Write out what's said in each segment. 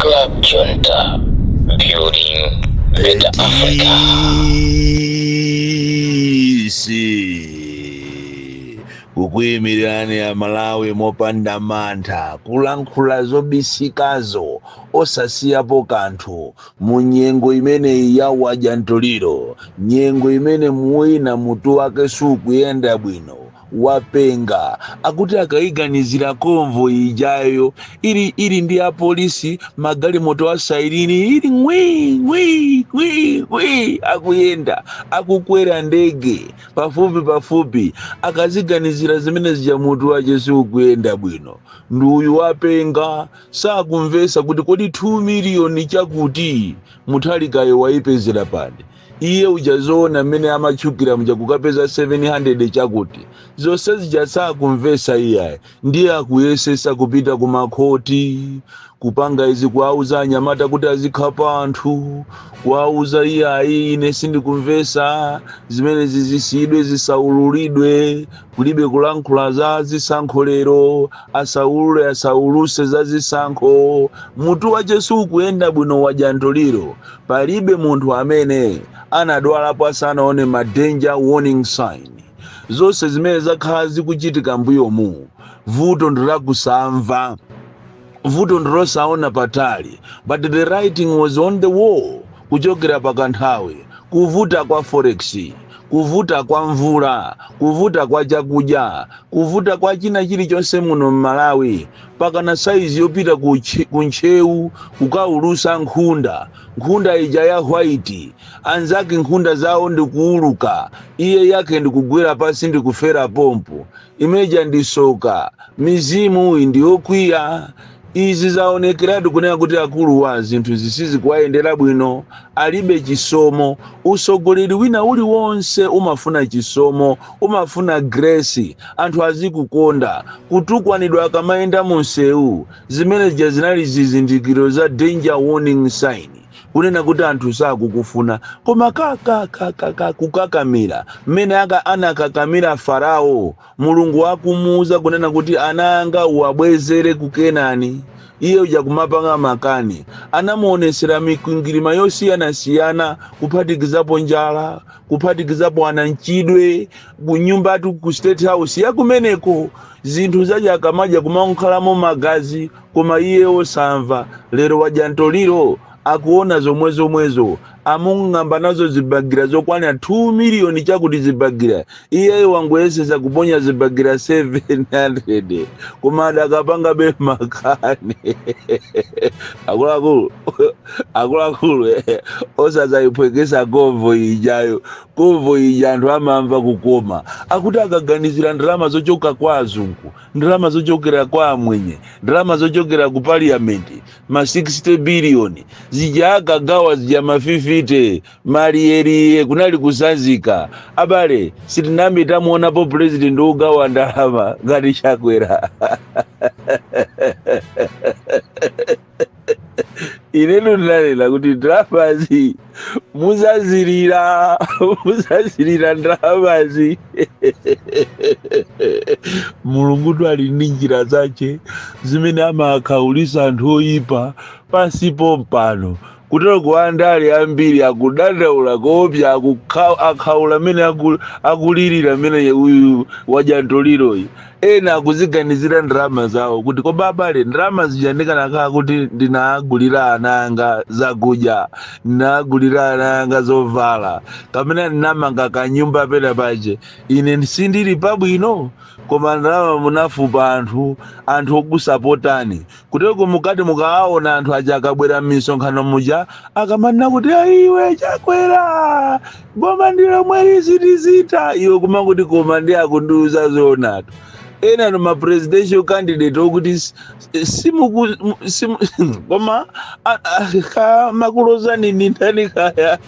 Club Junta, building better Africa. Isi kukuyimirani a Malawi mopanda mantha, kulankhula zobisikazo osasiyapo kanthu mu nyengo imeneyi ya wadya mtoliro, nyengo imene mwina mutu wake sukuyenda bwino, wapenga. Akuti akayiganizira convoy ijayo ili ndi apolisi, magalimoto a siren ili ngwi ngwi ngwi ngwi, akuyenda, akukwera ndege pafupi pafupi, akaziganizira zimene zija mutu wache siukuyenda bwino. Ndi uyu wapenga, sakumvesa kuti kodi 2 miliyoni chakuti Mutharikayo wayipezera pati. Iye uja zoona mmene amatchukira muja kukapeza 700 chakuti zonse zija sakumvesa iyayi. Ndiye akuyesesa kupita kumakhoti, kupanga izi, kuwauza anyamata kuti azikhapa anthu, kuwauza iyayi, ine sindikumvesa zimene zizisiyidwe, zisaululidwe, kulibe kulankhula za zisankho lero, asaulule, asauluse za zisankho. Mutu wache sukuyenda bwino, wadya mtoliro. Palibe munthu amene anadwalapo asanaone ma danger warning sign. Zonse zimene zakhala zikuchitika mbuyomu, vuto ndilakusamva, vuto ndilosaona patali, but the writing was on the wall kuchokera pakanthawi. Kuvuta kwa forex, kuvuta kwa mvula, kuvuta kwa chakudya, kuvuta kwa china chilichonse muno mMalawi, pakana saizi yopita ku Ntcheu kukaulusa nkhunda, nkhunda ija ya white. Anzake nkhunda zawo ndikuuluka, iye yake ndikugwera pasi, ndikufera pompo. Imeja ndisoka, mizimu ndiyokwiya. Izi zaonekeratu kunena kuti akuluwa zinthu zisizikuwayendera bwino, alibe chisomo. Usogoleri wina uliwonse umafuna chisomo, umafuna grace, anthu azikukonda. Kutukwanidwa akamayenda mu msewu, zimene zija zinali zizindikiro za danger warning sign, kunena kuti anthu sakukufuna. Koma kakakakaka kukakamira mmene aka anakakamira Farao, Mulungu akumuuza kunena kuti ana anga uwabwezere ku Kenani, iye uja kumapanga makani. Anamuonesera mikwingwirima yosiyanasiyana, kuphatikizapo njala, kuphatikizapo anamchidwe kunyumbatu ku State House yakumeneko, zinthu zaja akamadya kumankhalamo magazi, koma iye osamva. Lero wadya mtoliro, akuona zomwe zomwezo. Amung'amba nazo zibagira zokwana 2 miliyoni chakuti zibagira, iyeyo wangoyesesa kuponya zibagira 700, koma adakapanga be makani. Akuluakulu, akuluakulu, osazayiphwekesa convoy ijayo. Convoy ija anthu amamva kukoma. Akuti akaganizira ndalama zochoka kwa azungu, ndalama zochokera kwa amwenye, ndalama zochokera ku parliament, ma 60 biliyoni zija akagawa zija, ma 50 maliyeriye kunali kusanzika. Abale, sitinambe tamuonapo president wogawa ndalama ngati Chakwera. Inetu ndinanena kuti ndalamazi muzazilira, muzazilira ndalamazi. Mulungutu ali ndi njira zache zimene amakhaulisa anthu oyipa pansi pompano. Kutero kuandale ambiri akudandaula koopsa, akhaula mmene akulirira mmene uyu wadya mtoliroyi. Ena akuziganizira ndalama zawo kuti koma abale, ndalama zija ndikanakhala kuti ndinagulira ana anga zakudya, ndinagulira ana anga zovala, kapena ndinamanga kanyumba pena pache, ine sindili pabwino. Koma ndalama munafupa anthu, anthu okusapotani. Kuteko mukati mukawaona anthu aja akabwera m'misonkhano muja, akamanena kuti iwe Chakwera, boma ndilomwe lizitizita, iwe kumanguti koma ndi akundiuza zoonatu. Ena no ma presidential candidate okuti simuku simu, koma makulozani ni ndani kaya,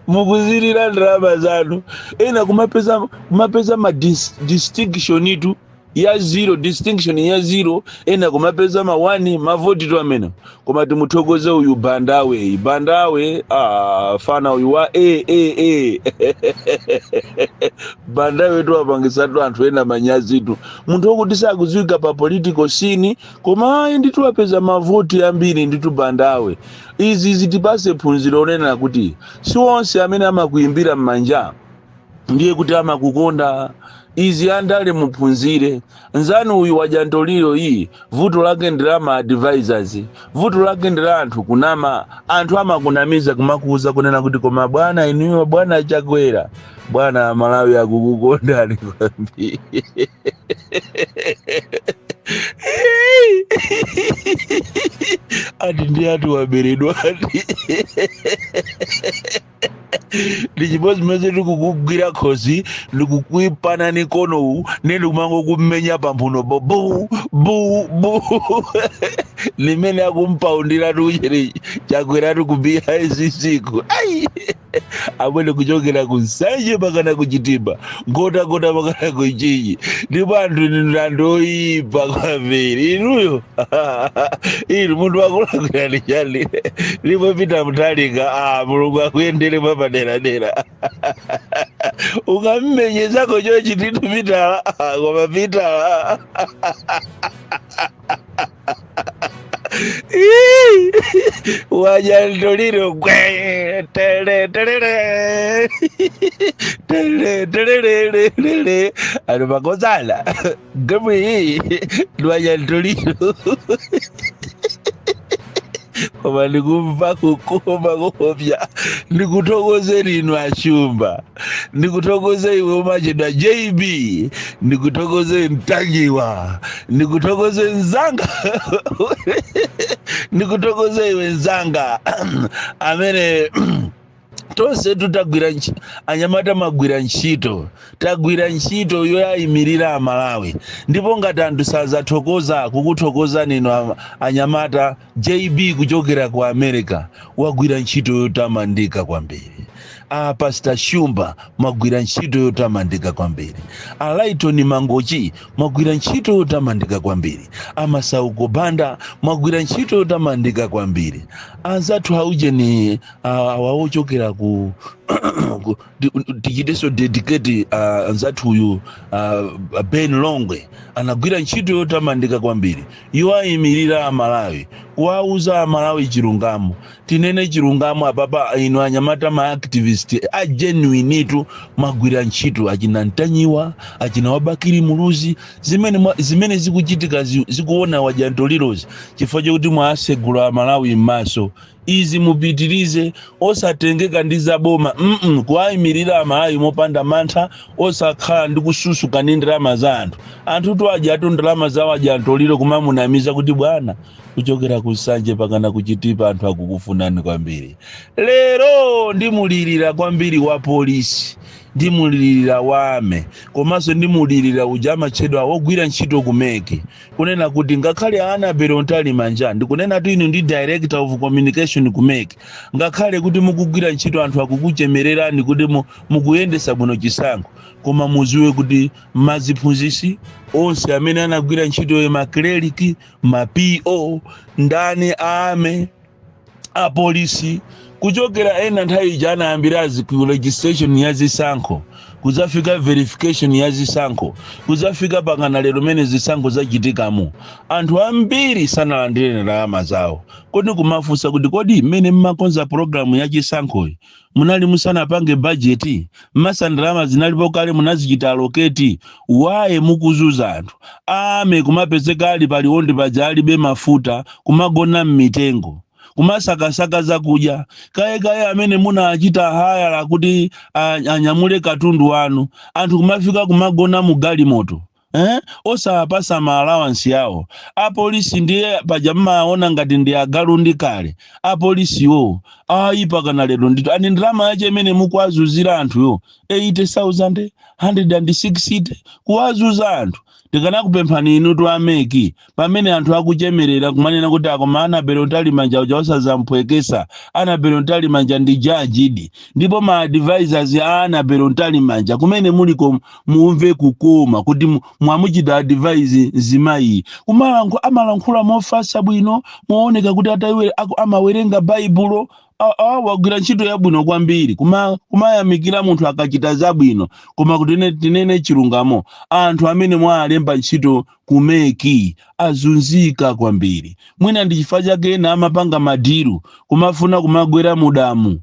mukuzilira ndalama zanu. Ena kumapeza ma distinction itu. Ya zero, distinction ya zero, ena kumapeza ma 1 mavoti tu amene. Koma timuthokoze uyu Bandawe, Bandawe, ah, fana uyu wa a a a Bandawe tu apangisatu anthu ena manyazitu. Munthu wokuti sakudziwika pa political scene, koma ayi nditu, apeza mavoti ambiri nditu Bandawe. Izi zitipase phunziro onena kuti si onse amene amakuimbira m'manja ndiye kuti amakukonda. Izi andale muphunzire. Nzanu uyu wajantoliro iyi, vuto lake ndi la ma advisors, vuto lake ndi la anthu kunama. Anthu amakunamiza, kumakuuza kunena kuti, "Koma bwana, inuyo bwana Chakwera, bwana, Malawi akukukondani kwambiri." Ati ndi ati waberedwa, ati ndi chimodzimodzi tikukugwira khosi, ndikukuipana nikonowu, ndikumango kumenya pamphuno bo bu bu bu, limene akumpaundira tuchere Chakweratu ku BICC ku. Ai, amene kuchokera ku Nsanje pakana ku Chitipa, Nkhotakota pakana ku Mchinji, ndipo anthu ndi anthu oyipa kwambiri. Inuyo inu munthu wakulakwirani chani? Ndipo Peter Mutharika, ah, Mulungu akuyendere mwapaderadera. Ukammenyezako chochi titu Pitala. Ah, koma Pitala wadya ntoliro gwe tele telele tele telelelele anthu makozana gemu iyi ndiwadya ntoliro, koma ndikumva kukoma kopya. Ndikuthokozeni inu Ashumba, ndikuthokoze iwe umachedwa JB, ndikuthokoze Mtanyiwa, ndikuthokoze nzanga, ndikuthokoze iwe nzanga amene tonse tutagwira anyamata magwira ntchito, tagwira ntchito yoyayimirira Amalawi. Ndipo ngati anthu sazathokoza kukuthokozani inu anyamata, JB kuchokera ku America wagwira ntchito yotamandika kwambiri, a Pastor Shumba mwagwira ntchito yotamandika kwambiri, a Lighton Mangochi mwagwira ntchito yotamandika kwambiri, a Masauko Banda mwagwira ntchito yotamandika kwambiri, anzathu aujeni awa ochokera ku tichitenso dedicate anzathuyu Ben Longwe anagwira ntchito yotamandika kwambiri yoayimirira Amalawi, kuwauza Amalawi chilungamo. Tinene chilungamo apapa, inu anyamata ma activist a genuine tu mwagwira ntchito, achina Ntanyiwa, achina Wabakiri Muluzi, zimene zikuchitika zikuona wajantolirozi chifukwa chokuti mwasegula Amalawi m'maso. Izi mupitirize, osatengeka ndi zaboma, kuwayimirira Amalawi mopanda mantha, osakhala ndi kususuka ndi ndalama za anthu. Anthu tu adyatu ndalama zawo ajantoliro, kumamunamiza kuti, "Bwana, kuchokera ku Nsanje pakana kuchitipa anthu akukufunani kwambiri." Lero ndimulirira kwambiri wa polisi, ndimulirira wame, komanso ndimulirira uja amatchedwa wogwira ntchito ku MEC, kunena kuti ngakhale Annabel Mtalimanja, ndikunena tu inu ndi director of communication ku MEC, ngakhale kuti mukugwira ntchito, anthu akukuchemererani kuti mukuyendesa bwino chisankho, koma muziwe kuti maziphunzisi onse amene anagwira ntchito, ma clerk, ma PO, ndani, ame apolisi, kuchokera ena nthawi ija anayambirazi ku registration ya zisankho, kudzafika verification ya zisankho, kudzafika pakana lero mene zisankho zachitikamo, anthu ambiri sanalandire ndalama zawo. Kodi kumafunsa kuti, kodi mmene mmakonza programu ya chisankhoyi munali musanapange bajeti? Masa ndalama zinalipo kale, munazichita allocate? Waye mukuzuza anthu ame kumapezeka ali paliwondi paja alibe mafuta, kumagona mmitengo, kumasakasaka zakudya kayekaye, amene munachita hire kuti anyamule katundu wanu, anthu kumafika kumagona mu galimoto, eh? Osapasa ma allowance yawo. Apolisi ndiye paja mmaona ngati ndi agalu ndi kale. Apolisiwo ayi, pakana lero ndito ani ndalama yache imene mukuazuzira anthuyo, 80,000, 160 kuwazuza anthu. Tikanakupemphani inu a MEC, pamene anthu akuchemerera kumanena kuti akoma Annabel Mtalimanja uja osazamphwekesa. Annabel Mtalimanja ndi jajidi, ndipo ma advisors a Annabel Mtalimanja kumene muliko mumve kukoma kuti mwamuchita advise mzimayi. Amalankhula mofasa bwino, mooneka kuti amawerenga Baibulo. Wagwira ntchito yabwino kwambiri. Kumayamikira munthu akachita zabwino, koma kuti tinene chilungamo, anthu amene mwalemba ntchito ku MEC azunzika kwambiri. Mwina ndi chifukwa chake ena amapanga ma deal, kumafuna kumagwera mudamu,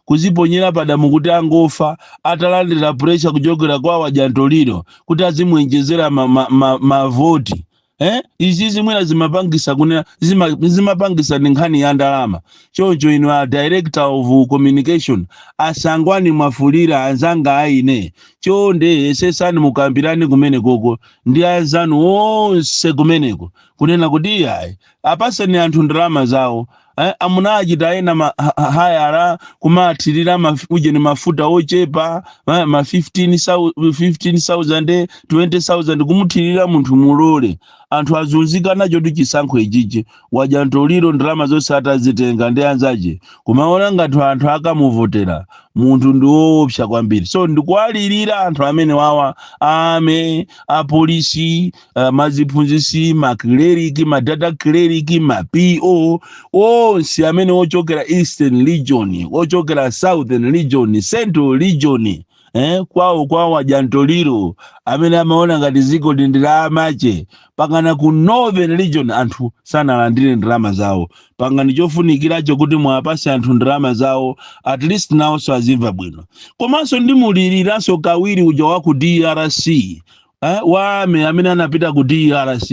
kuziponyera padamu kuti angofa atalandira pressure kuchokera kwa wajantoliro kuti azimwenjezera mavoti, ma? Izi zimwena zimapangisa kunena zimapangisa ndi nkhani ya ndalama. Choncho inu a director of communication, Asangwani Mwafulira, anzanga aine, chonde yesesani mukambirani kumene koko ndi anzanu onse kumeneko kunena kuti iyayi, apaseni anthu ndalama zawo. Amuna achita ena hayara kumathirira ujeni mafuta ochepa, ma 15,000, 20,000 kumuthirira munthu. Mulole anthu azunzika nacho ndi chisankho ichichi. Wajantoliro ndalama zonse atazitenga ndi anzache, kumaona ngati anthu akamuvotera. Munthu ndi woopsa kwambiri. So ndikuwalirira anthu amene wawa ame apolisi, maziphunzisi, ma clerk, ma data clerk, ma PO onse amene ochokera Eastern Region, ochokera Southern Region, Central Region, kwawo kwawo wajantoliro amene amaona ngati ziko ndi la amache, pakana ku Northern Region anthu sanalandire ndalama zawo. Pangani chofunikiracho kuti mwapase anthu ndalama zawo, at least nawonso azimva bwino. Komanso ndimuliriranso kawiri uja wa ku DRC, wame amene anapita ku DRC,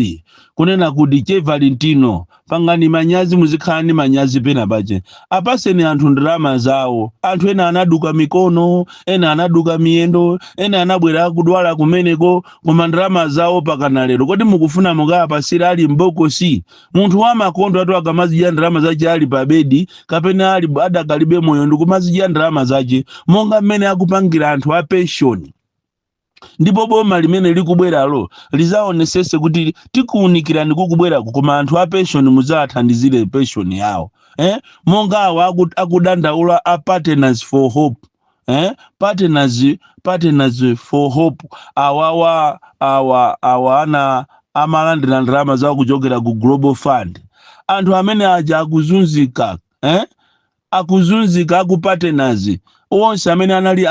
kunena kuti che Valentino, pangani manyazi, muzikhala ndi manyazi pena pache. Apaseni anthu ndalama zawo. Anthu ena anaduka mikono, ena anaduka miyendo, ena anabwera akudwala kumeneko, koma ndalama zawo pakana lero. Kodi mukufuna mukapasira ali mbokosi? Munthu wamakondo atu akamazidya ndalama zache ali pa bedi kapena ali adakalibe moyo, ndikumazidya ndalama zache monga mmene akupangira anthu a pension. Ndipo boma limene likubweralo lizaonesese kuti tikuwunikirani kukubwerako, koma anthu a pension muzawathandizire pension yawo, Monga awo akudandaula a Partners for Hope, Partners for Hope, awawa awa ana amalandira ndalama zawo kuchokera ku Global Fund. Anthu amene aja akuzunzika, Akuzunzika aku Partners onse amene anali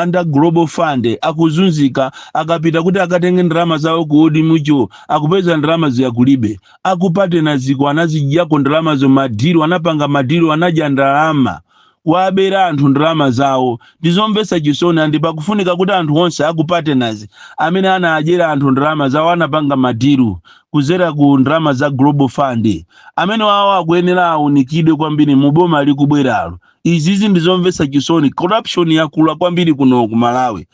under Global Fund akuzunzika. Akapita kuti akatenge ndalama zawo ku Old Mutual, akupeza ndalama ziyakulibe. Aku Partners ko anazidyako ndalamazo, ma deal anapanga, ma deal anadya ndalama, kuwabera anthu ndalama zawo. Ndizomvetsa chisoni, and pakufunika kuti anthu onse aku Partners amene anadyera anthu ndalama zawo, anapanga ma deal kuzera ku ndalama za Global Fund, amene wawo akuyenera awunikidwe kwambiri mu boma likubweralo. Izizi ndizomvetsa chisoni. Corruption yakula kwambiri kuno ku Malawi.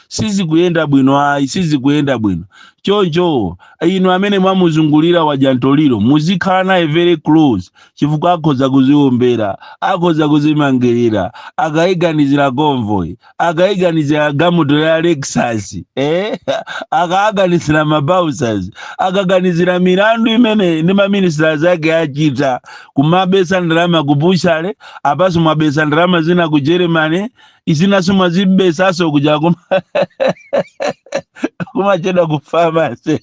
Sizikuyenda bwino ayi, sizikuyenda bwino. Choncho inu amene mwamuzungulira wajantoliro, muzikhala naye very close, chifukwa akhoza kuziombera, akhoza kuzimangirira akayiganizira convoy, akayiganizira gamoto ya Lexus, Akaganizira ma bouncers, akaganizira milandu imene ndi ma ministers ake achita, kumabesa ndalama ku butchery, apaso mwabesa ndalama zina ku Germany, izinaso mwazibesaso kuja kumachedwa ku pharmacy.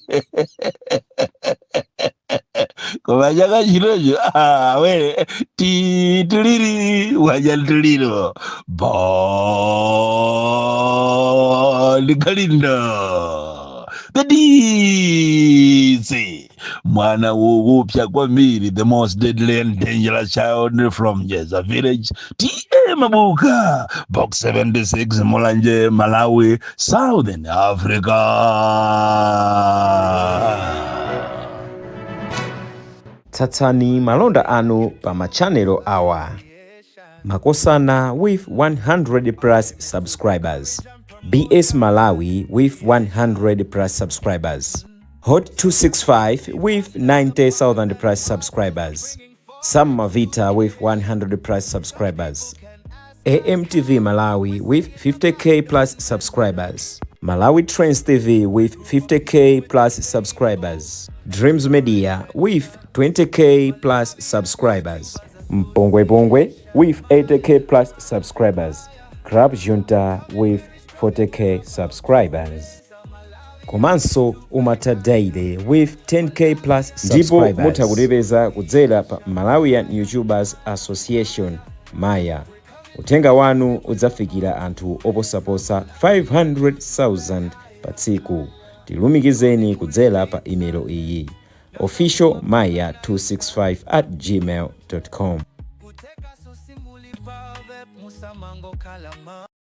Koma chaka chinocho, ah, we tituliri wajantuliro. Bon Kalindo, the DC, mwana wowopsa kwambiri, the most deadly and dangerous child from Jeza village, TA Mabuka, Box 76, Mulanje, Malawi, Southern Africa. Tsatsani malonda anu pa ma channel awa: Makosana with 100 plus subscribers, BS Malawi with 100 plus subscribers, Hot 265 with 90,000 plus subscribers, Sam Mavita with 100 plus subscribers. AMTV Malawi with 50K plus subscribers, Malawi Trends TV with 50K plus subscribers, Dreams Media with 20K plus subscribers, Mpongwe Pongwe with 80K plus subscribers, Club Junta with 40K subscribers, komanso Umata Daily with 10K plus Ndipo subscribers. mutha Kutipeza kudzera pa Malawian YouTubers Association, Maya. Uthenga wanu udzafikira anthu oposaposa 500,000 pa tsiku. Tilumikizeni kudzera pa imelo iyi: officialmaya265@gmail.com.